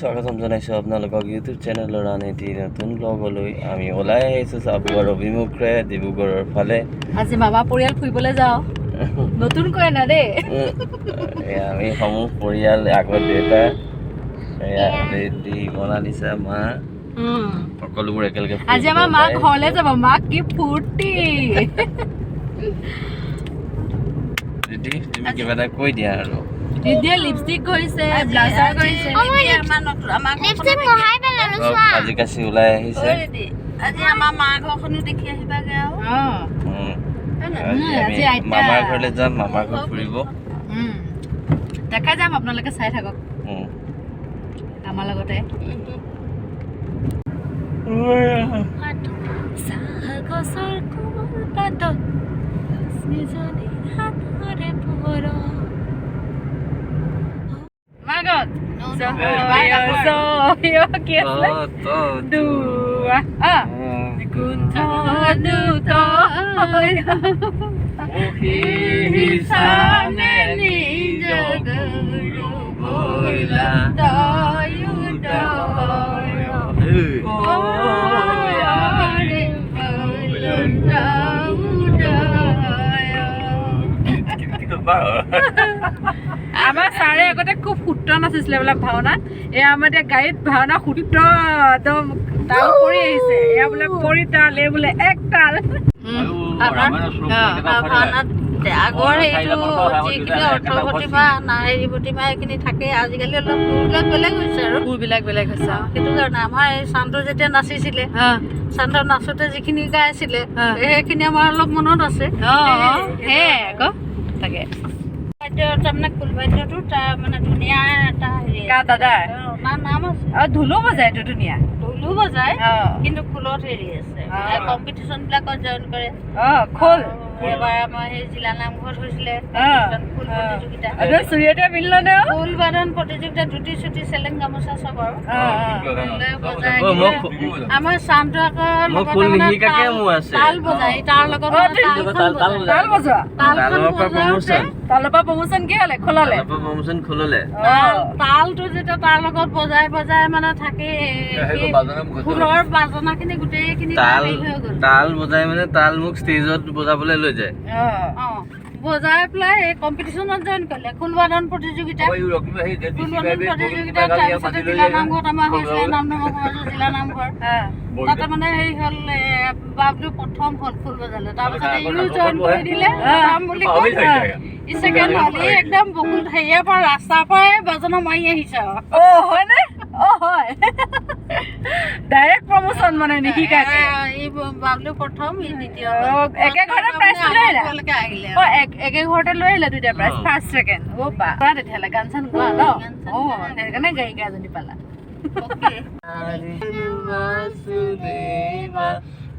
স্বাগতম জনাইছোঁ আপোনালোকক ইউটিউব চেনেলৰ আন এটি নতুন ব্লগলৈ। আমি ওলাই আহিছোঁ চাবুৱাৰ অভিমুখে, ডিব্ৰুগড়ৰ ফালে। আজি মামা পৰিয়াল ফুৰিবলৈ যাওঁ নতুনকৈ না দেই। এয়া আমি সমূহ পৰিয়াল, আগত দেউতা, এয়া ৰিদ্ধি, মনালিচা, মা, সকলোবোৰ একেলগে আজি আমাৰ মা ফুৰিবলৈ ওলাই ঘৰলৈ আহিছোঁ। যাব, মাক কি ফূৰ্তি। ৰিদ্ধি, তুমি কিবা এটা কৈ দিয়া আৰু। দিদিয়ে লিপষ্টিক কৰিছে, ব্লাছাৰ কৰিছে। লিপষ্টিক মহাই পেলালো। চব চোৱা। সাজি কাচি ওলাই আহিছে। আজি আমাৰ মা ঘৰখনো দেখি আহিবাগে আৰু। আজি আমি আজি আইতা। মামাৰ ঘৰলৈ যাম, মামাৰ ঘৰ ফুৰিব। দেখাই যাম, আপোনালোকে চাই থাকক আমাৰ লগতে। চাহ গছৰ কোমল পাতত লক্ষ্মীজনীৰ হাতৰে পোহৰ মাগত কি আছিলে? দুৱা কুণ্ঠ দূত নিজ গুৰু ভৈলা। দয়ু দয় ওৰে বলুন দয়। আমাৰ ছাৰে আগতে খুব সূত্ৰ নাচিছিলে বোলে ভাওনাত। এয়া আমাৰ এতিয়া গাড়ীত ভাওনা সূত্ৰ একদম তাল কৰি আহিছে। এয়া বোলে পৰি তাল, এই বোলে এক তাল। ভাওনাত আগৰ সেইটো যিখিনি অৰ্থ প্ৰতিমা না হেৰি প্ৰতিমা এইখিনি থাকে, আজিকালি অলপ সুৰবিলাক বেলেগ হৈছে আৰু। সুৰবিলাক বেলেগ হৈছে। সেইটো কাৰণে আমাৰ এই চান্দ যেতিয়া নাচিছিলে, চান্দ নাচোতে যিখিনি গাইছিলে, সেইখিনি আমাৰ অলপ মনত আছে। সেয়াই আকৌ তাকে। বাদ্য তাৰমানে খোল বাদ্যটো তাৰ মানে ধুনীয়া এটা হেৰি। কা দাদাৰ? তাৰ নাম আছে। ঢোলো বজায়তো ধুনীয়া। ঢোলো বজায়, কিন্তু খোলত হেৰি আছে। কম্পিটিশ্যন বিলাকত জইন কৰে। খোল। এবাৰ আমাৰ সেই জিলা নামঘৰত হৈছিলে খোল প্ৰতিযোগিতা। চুৰিয়াতে মিলিল নে? খোল বাদন প্ৰতিযোগিতা, ধুতি চুতি, চেলেং গামোচা চব আৰু লৈ বজাই। অ, মই আমাৰ চানটো আকৌ মই লগত খোল মানে নিশিকাকে তাল- মোৰ আছে। তাল বজাই, তাৰ লগত মানে তালখন বজায়। তাল বজোৱা। তালখন তালৰ পৰা বজাওঁতে প্ৰমোচন। তালৰ পৰা প্ৰমোচন কি হ'লে খোলালে? তালৰ পৰা প্ৰমোচন খোললে। তালটো যেতিয়া তাৰ লগত বজাই বজাই মানে থাকে, সেই ফুলৰ বাজনাখিনি গোটেইখিনি তাৰ তাল হেৰি হৈ গ'ল। তাল বজাই মানে তাল মোক ষ্টেজত বজাবলৈ লৈ যায়। বজাই পেলাই এই কম্পিটিশ্যনত জইন কৰিলে, খোল বাদন প্ৰতিযোগিতা। খোল বাদন প্ৰতিযোগিতা, তাৰপিছতে জিলা নামঘৰত আমাৰ হৈছিলে, নামধৰ্ম সমাজৰ জিলা নামঘৰ, তাতে মানে হেৰি হ'ল, বাবলু প্ৰথম হ'ল খোল বজালে। তাৰপিছতে ইও জইন কৰি দিলে, যাম বুলি কৈ ই ছেকেণ্ড হ'ল। ই একদম বকুল হেৰিয়াৰ পৰা, ৰাস্তাৰ পৰাই বাজনা মাৰি আহিছে আৰু। অ, হয়নে? অ, হয়, ডাইৰেক্ট প্ৰমোচন মানে নিশিকাকে। ই বাবলু প্ৰথম, ই দ্বিতীয়। একে ঘৰতে প্ৰাইজটো লৈ আহিলা? ঘৰলৈকে আহিলে। অ, একে ঘৰতে লৈ আহিলে দুইটা প্ৰাইজ, ফাৰ্ষ্ট ছেকেণ্ড। অ বা, কৰা তেতিয়াহ'লে গান চান গোৱা ন? গান চান অ, সেইকাৰণে গায়িকা এজনী পালা। বাসুদেৱা।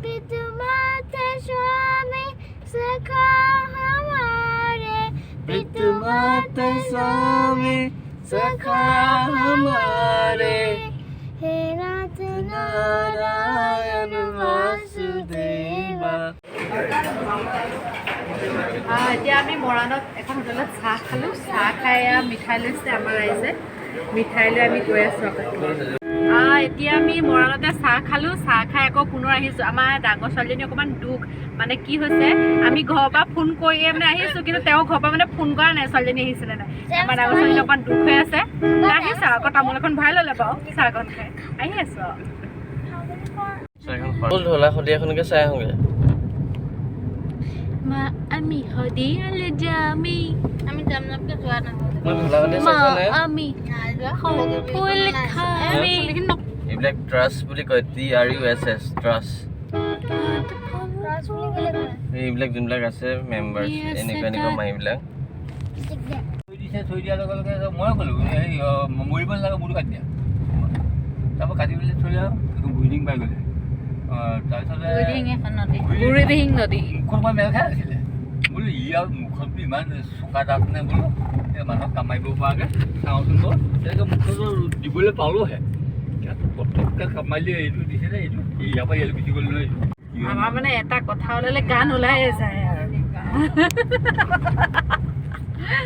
पितु माता स्वामी सखा हमारे। पितु माता स्वामी सखा हमारे। हे नाथ नारायण वासुदेवा। এতিয়া আমি মৰাণত এখন হোটেলত চাহ খালোঁ। চাহ খাই এয়া মিঠাই লৈছে আমাৰ ৰাইজে। মিঠাই লৈ আমি গৈ আছোঁ আকৌ। এতিয়া আমি মৰাণতে চাহ খালোঁ। চাহ খাই আকৌ পুনৰ আহিছোঁ। আমাৰ ডাঙৰ ছোৱালীজনী অকণমান দুখ, মানে কি হৈছে, আমি ঘৰৰ পৰা ফোন কৰিয়ে মানে আহিছোঁ, কিন্তু তেওঁ ঘৰৰ পৰা মানে ফোন কৰা নাই ছোৱালীজনী আহিছিলে নাই। আমাৰ ডাঙৰ ছোৱালীজনী অকণমান দুখ হৈ আছে। আহিছে আকৌ, তামোল এখন ভৰাই ল'লে বাৰু চাহকণ খাই আহি আছোঁ আৰু। ব'ল, ঢলা শদিয়াখনকে চাই আহোঁগে। মা, আমি শদিয়ালে যামি। আমি যাম যামকে যোৱা নহ'ল। মই ঢলা শদিয়া চাইছা নাই? আমি নাই যোৱা। ফুল খামি। এইবিলাক ট্ৰাছ বুলি কয়, TRUSS, ট্ৰাছ। এইবিলাক যোনবিলাক আছে মেম্বাৰ্ছ, এনেকুৱা এনেকুৱা মাৰিবিলাক। থৈ দিছে। থৈ দিয়াৰ লগে লগে মই ক'লোঁ, এই মৰিব নালাগে, মোৰটো কাটি দিয়া। তাৰপৰা কাটি পেলাই থৈ দিয়া, বুঢ়ী পাই গ'লে। তাৰপিছতে এখন নদী। বুঢ়ীদিহিং নদী। মুখখন মই মেল খাই আছিলে বোলো, ই আৰু মুখত ইমান চোকা দাঁত নে বোলো, এই মানুহক কামাৰিব পৰাকৈ চাওঁচোন বাৰু। তেনেকৈ মুখত দিবলৈ পালোঁহে, ইয়াত পটককৈ কামাৰিলে। এইটো দিছে নে এইটো ইয়াৰ পৰা ইয়ালৈ গুচি গ'ল নহয় এইটো। আমাৰ মানে এটা কথা ওলালে গান ওলাই যায় আৰু।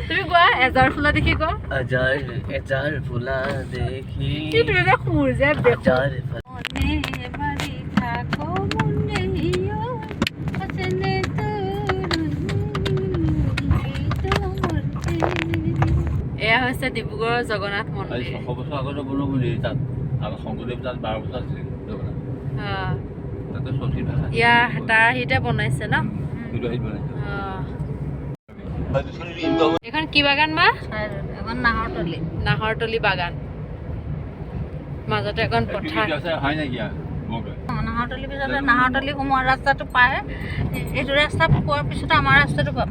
তুমি গোৱা, এজাৰ ফুলা দেখি কোৱা। এজাৰ এজাৰ ফুলা দেখি। কি তুমি যে সুৰ যে বেখু। এজাৰ ফুলা। মনে বাৰিষা কমনে আছেনে তোৰ এয়া হৈছে ডিব্ৰুগড়ৰ জগন্নাথ আজি মন্দিৰ। 600 বছৰ আগতে বনোৱা মন্দিৰ। তাত আমাৰ শংকৰদেৱ তাত 12 বছৰ আছিলে জগন্নাথ। তাতে সংস্কৃত ভাষা। ইয়াৰ তাৰ আৰ্হিতে বনাইছে ন? সেইটো আহিত বনাইছে। এইখন কি বাগান মা? এখন নাহৰতলি। নাহৰতলি বাগান, মাজতে এখন পথাৰ। আছে হয় নেকি বৰকৈ? নাহৰতলি পিছতে নাহৰতলি সোমোৱা ৰাস্তাটো পায়। এইটো ৰাস্তা পোৱাৰ পিছতে আমাৰ ৰাস্তাটো পাম।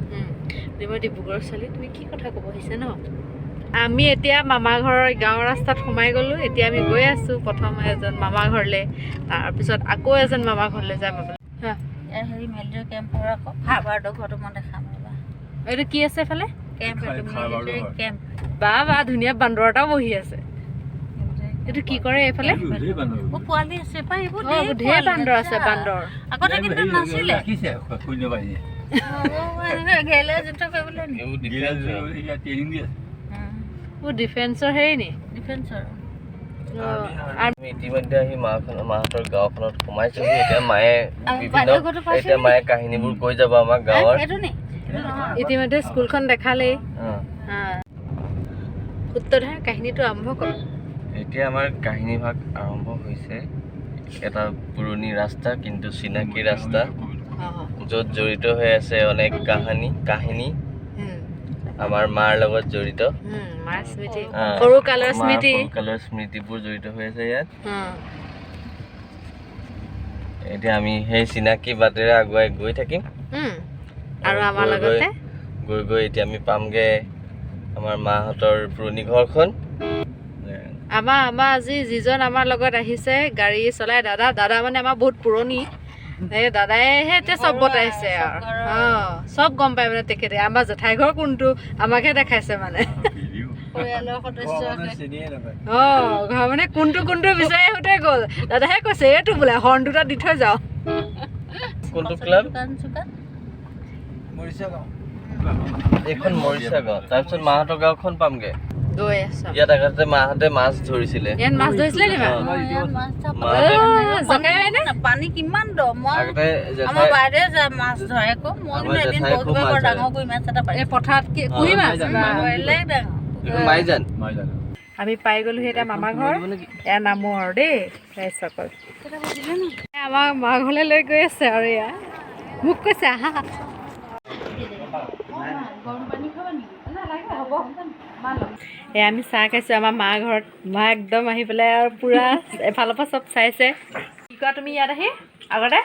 মই ডিব্ৰুগড়ৰ ছোৱালী, তুমি কি কথা ক'ব আহিছে ন? আমি এতিয়া মামা ঘৰৰ গাঁৱৰ ৰাস্তাত সোমাই গ'লোঁ। এতিয়া আমি গৈ আছোঁ প্ৰথম এজন মামা ঘৰলৈ, তাৰপিছত আকৌ এজন মামা ঘৰলৈ যাম। হা। ইয়াৰ হেৰি মিলিটাৰী কেম্পৰ আকৌ হাৰ্বাৰ্ডৰ ঘৰটো মই দেখাম ৰ'বা। এইটো কি আছে এইফালে? কেম্প এইটো, খাৰবাৰ্ডৰ মিলিটাৰী ঘৰ। কেম্প। বা বা, ধুনীয়া বান্দৰ এটাও বহি আছে। এইটো কি কৰে এইফালে? ধেৰ বান্দৰ। অ, পোৱালি আছে পাই এইবোৰ। অ, এইবোৰ ঢেৰ বান্দৰ আছে, বান্দৰ। আগতে কিন্তু নাছিলে। ৰাখিছে সৈন্য বাহিনীয়ে। ঘেলা যুদ্ধ কৰিবলৈ নি। এইবোৰ ডিফেন্স হয়। ট্ৰেইনিং দি আছে। এইবোৰ ডিফেন্সৰ হেৰি নি? ডিফেন্সৰ। আৰু আমি ইতিমধ্যে আহি মাহঁতৰ গাঁওখনত সোমাইছোহি। এতিয়া মায়ে আৰু বিভিন্ন বাইদেউ ঘৰটো পাইছেনে? এতিয়া মায়ে কাহিনীবোৰ কৈ যাব আমাৰ গাঁৱৰ। এইটো নি, এইটো নহয়। ইতিমধ্যে স্কুলখন দেখালেই। অ। সূত্ৰধাৰ কাহিনীটো আৰম্ভ কৰ। এতিয়া আমাৰ কাহিনী ভাগ আৰম্ভ হৈছে। এটা পুৰণি ৰাস্তা, কিন্তু চিনাকি ৰাস্তা, য'ত জড়িত হৈ আছে অনেক কাহিনী কাহিনী আমাৰ মাৰ লগত জড়িত। মাৰ স্মৃতি, সৰু কালৰ মাৰ স্মৃতি। সৰুকালৰ স্মৃতিবোৰ জড়িত হৈ আছে ইয়াত। এতিয়া আমি সেই চিনাকি বাটেৰে আগুৱাই গৈ থাকিম। আৰু আমাৰ গৈ লগতে গৈ গৈ এতিয়া আমি পামগে আমাৰ মাহঁতৰ পুৰণি ঘৰখন। আমাৰ আমাৰ আজি যিজন আমাৰ লগত আহিছে গাড়ী চলাই, দাদা, দাদা মানে আমাৰ বহুত পুৰণি। এই দাদাইহে এতিয়া চব বতাইছে আৰু। চব গম পায় মানে তেখেতে। আমাৰ জেঠাই ঘৰ কোনটো আমাকহে দেখাইছে মানে। পৰিয়ালৰ সদস্য আছে। অ, ঘৰ মানে কোনটো কোনটো বিচাৰি আহোঁতে গ'ল। দাদাহে কৈছে এইটো বোলে হৰ্ণ দুটা দি থৈ যাওঁ। কোনটো ক্লাব? দোকান চোকান। এইখন মৰিচা গাঁও, তাৰপিছত মাহঁতৰ গাঁওখন পামগে। গৈ আছো। ইয়াত আগতে মাহঁতে মাছ ধৰিছিলে। ইয়াত মাছ ধৰিছিলে নি মা? অ। ইয়াত মাছ ধৰা। মাহঁতে জকাই হয়নে? পানী কিমান দ, মই আগতে আমাৰ জেঠাই বাইদেৱে যায় মাছ ধৰে আকৌ। মই আমাৰ কিন্তু এদিন জেঠাই বহুত খুব মাছ বৰ ধৰে। ডাঙৰ কৰি মাছ এটা এই পাইছে। পথাৰত কি কুঁহি মাছ? বেলেগ ডাঙৰ। এইটো মাইজান। মাইজান। আমি পাই গ'লোহি এতিয়া মামা ঘৰ। এয়া নামো আৰু দেই ৰাইজসকল। আমাৰ মা ঘৰলৈ লৈ গৈ আছে আৰু এয়া মোক কৈছে আহা। এয়া আমি চাহ খাইছোঁ আমাৰ মা ঘৰত। মা একদম আহি পেলাই আৰু পূৰা এফালৰ পৰা চব চাইছে। কি কোৱা তুমি ইয়াত আহি আগতে?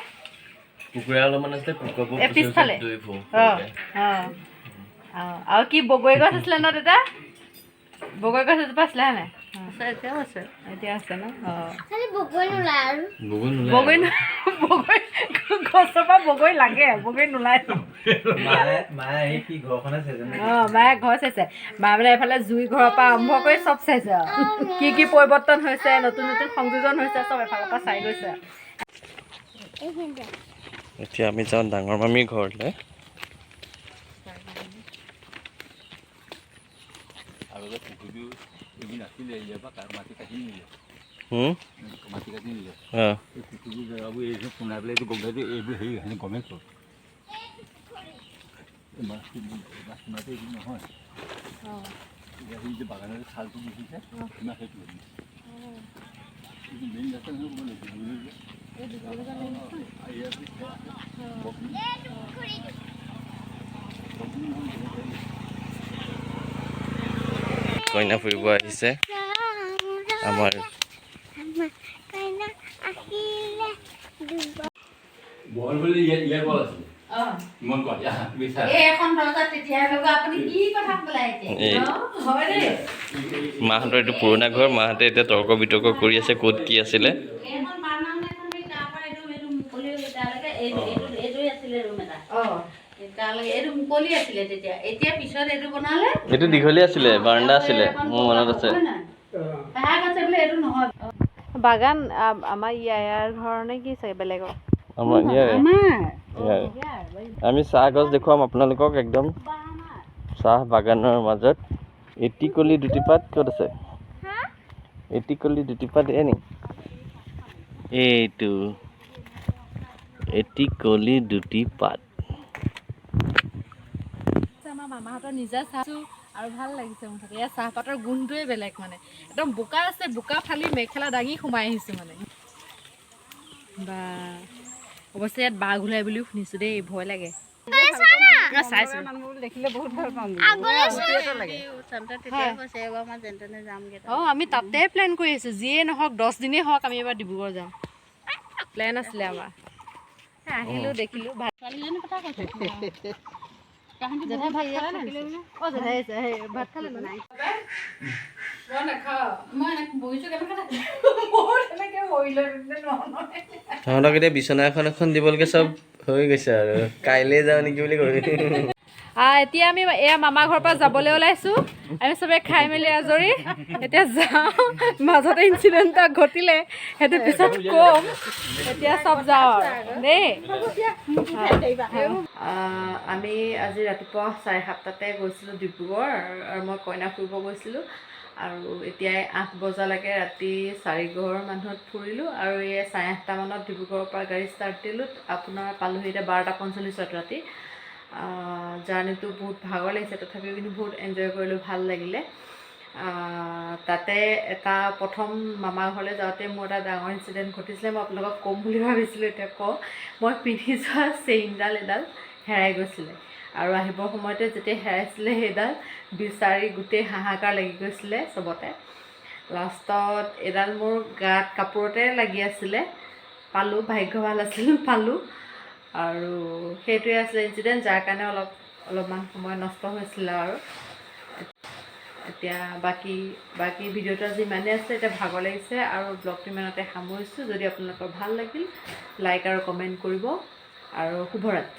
কুকুৰা অলপমান আছিলে, কুকুৰাবোৰ এই পিছফালে? দৈ ফুৰো। অঁ অঁ অঁ আৰু কি বগৰী গছ আছিলে ন দেউতা? বগৰী গছ এজোপা আছিলে হয় নাই? আছে, এতিয়াও আছে। এতিয়া আছে ন? অঁ। খালি বগৰী নোলায় আৰু। বগৰী নোলায়। বগৰী বগৰী গছৰ পৰা বগৰী লাগে, বগৰী নোলায়। মায়ে আহি কি ঘৰখনে চাইছে নেকি? অঁ, মায়ে ঘৰ চাইছে। মা মানে এইফালে জুই ঘৰৰ পৰা আৰম্ভ কৰি চব চাইছে আৰু কি কি পৰিৱৰ্তন হৈছে, নতুন নতুন সংযোজন হৈছে, চব এফালৰ পৰা চাই গৈছে আৰু। এইখিনিতে। এতিয়া আমি যাওঁ ডাঙৰ মামীৰ ঘৰলৈ। আগতে পুখুৰীটো এইবোৰ নাছিলে, ইয়াৰ পৰা মাটি কাটি নিলে। হুম? মাটি কাটি নিলে। অঁ। এই পুখুৰীবোৰ জেগাবোৰ এইবোৰ পোনাই পেলাই এইটো গম পাইছোঁ, এইবোৰ হেৰি সেনে গমেই চব। এই মাছ মাছ মাৰোঁতে এইবোৰ নহয়। এতিয়া সেই যে বাগানৰ ছালটো দেখিছে, ইমান সেইটো এইটো মেইন ৰাস্তা নহয়, ক'ব লাগিব। ইয়াৰ কইনা ফুৰিব আহিছে আমাৰ। কইনা আহিলে দুব। বহল বুলি ইয়াৰ ইয়াৰ বল আছিলে। মন কৰা, তুমি চা। এই এখন দৰ্জা তেতিয়াই লগোৱা, আপুনি কি কথা ক'লে এতিয়া? এই হয় দেই। মাহঁতৰ এইটো পুৰণা ঘৰ। মাহঁতে এতিয়া তৰ্ক বিতৰ্ক কৰি আছে ক'ত কি আছিলে। এইখন বাৰাণ্ডা এখন, সেই তাৰ পৰা এইটো এইটো মুকলি তালৈকে এইটো এইটো এইটোৱে আছিলে ৰুম এটা। তালৈকে এইটো মুকলি আছিলে তেতিয়া। এতিয়া পিছত এইটো বনালে। এইটো দীঘলীয়া আছিলে, বাৰাণ্ডা আছিলে, মোৰ মনত আছে। হয় নাই? তাহে কৈছে বোলে এইটো নহয়। বাগান আমাৰ ইয়াৰ ঘৰ নে কি চাগে বেলেগৰ? আমাৰ ইয়াৰে। আমাৰ ইয়াৰে আমি চাহ গছ দেখুৱাম আপোনালোকক, একদম চাহ বাগানৰ মাজত এটি কলি দুটি পাত ক'ত আছে? এটি কলি দুটি পাত এয়া নি? এইটো এটি কলি দুটি পাত। আমাৰ মামাহঁতৰ নিজা চাহটো আৰু ভাল লাগিছে মুঠতে। ইয়াৰ চাহপাতৰ গোন্ধটোৱে বেলেগ, মানে একদম বোকা আছে, বোকা ফালি মেখেলা দাঙি সোমাই আহিছোঁ মানে। বা অৱশ্যে ইয়াত বাঘ ওলাই বুলিও শুনিছোঁ দেই, ভয় লাগে। চাইছোঁ। অঁ, আমি তাতে প্লেন কৰি আছোঁ। যিয়ে নহওক, 10 দিনেই হওক, আমি এবাৰ ডিব্ৰুগড় যাওঁ, প্লেন আছিলে আমাৰ। আহিলোঁ, দেখিলোঁ ভাল। জেঠাই ভাত খালে নাই? অঁ, জেঠাই আহিছে। সেই ভাত খালে নাই? মই নাখাওঁ। মই এনেকৈ বহিছোঁ কেনেকৈ মোৰ তেনেকৈ বহি লৈ নহয়। তহঁতক এতিয়া বিচনা এখন এখন দিবলৈকে চব হৈ গৈছে আৰু কাইলৈ যাওঁ নেকি বুলি কৈ। এতিয়া আমি এয়া মামা ঘৰৰ পৰা যাবলৈ ওলাইছোঁ। আমি চবে খাই মেলি আজৰি, এতিয়া যাওঁ। মাজতে ইনচিডেণ্ট এটা ঘটিলে, সেইটো পিছত ক'ম। এতিয়া চব যাওঁ আৰু দেই। আমি আজি ৰাতিপুৱা 7:30তে গৈছিলোঁ ডিব্ৰুগড় আৰু মই কইনা ফুৰিব গৈছিলোঁ আৰু এতিয়াই 8 বজালৈকে ৰাতি চাৰিঘৰ মানুহত ফুৰিলোঁ আৰু এই 8:30মানত ডিব্ৰুগড়ৰ পৰা গাড়ী ষ্টাৰ্ট দিলোঁ। আপোনাৰ পালোহি এতিয়া 12টা 45ত ৰাতি। জাৰ্ণিটো বহুত ভাগৰ লাগিছে, তথাপিও কিন্তু বহুত এনজয় কৰিলোঁ, ভাল লাগিলে। তাতে এটা প্ৰথম মামা ঘৰলৈ যাওঁতে মোৰ এটা ডাঙৰ ইনচিডেণ্ট ঘটিছিলে। মই আপোনালোকক ক'ম বুলি ভাবিছিলোঁ, এতিয়া কওঁ। মই পিন্ধি যোৱা চেইনডাল এডাল হেৰাই গৈছিলে আৰু আহিবৰ সময়তে যেতিয়া হেৰাইছিলে, সেইডাল বিচাৰি গোটেই হাহাকাৰ লাগি গৈছিলে চবতে। লাষ্টত এডাল মোৰ গাত কাপোৰতে লাগি আছিলে, পালোঁ। ভাগ্য ভাল আছিল, পালোঁ। আৰু সেইটোৱে আছিলে ইনচিডেণ্ট, যাৰ কাৰণে অলপমান সময় নষ্ট হৈছিলে। আৰু এতিয়া বাকী ভিডিঅ'টো আজি ইমানেই আছিলে। এতিয়া ভাগৰ লাগিছে আৰু ব্লগটো ইমানতে সামৰিছোঁ। যদি আপোনালোকৰ ভাল লাগিল, লাইক আৰু কমেণ্ট কৰিব আৰু শুভৰাত্ৰি।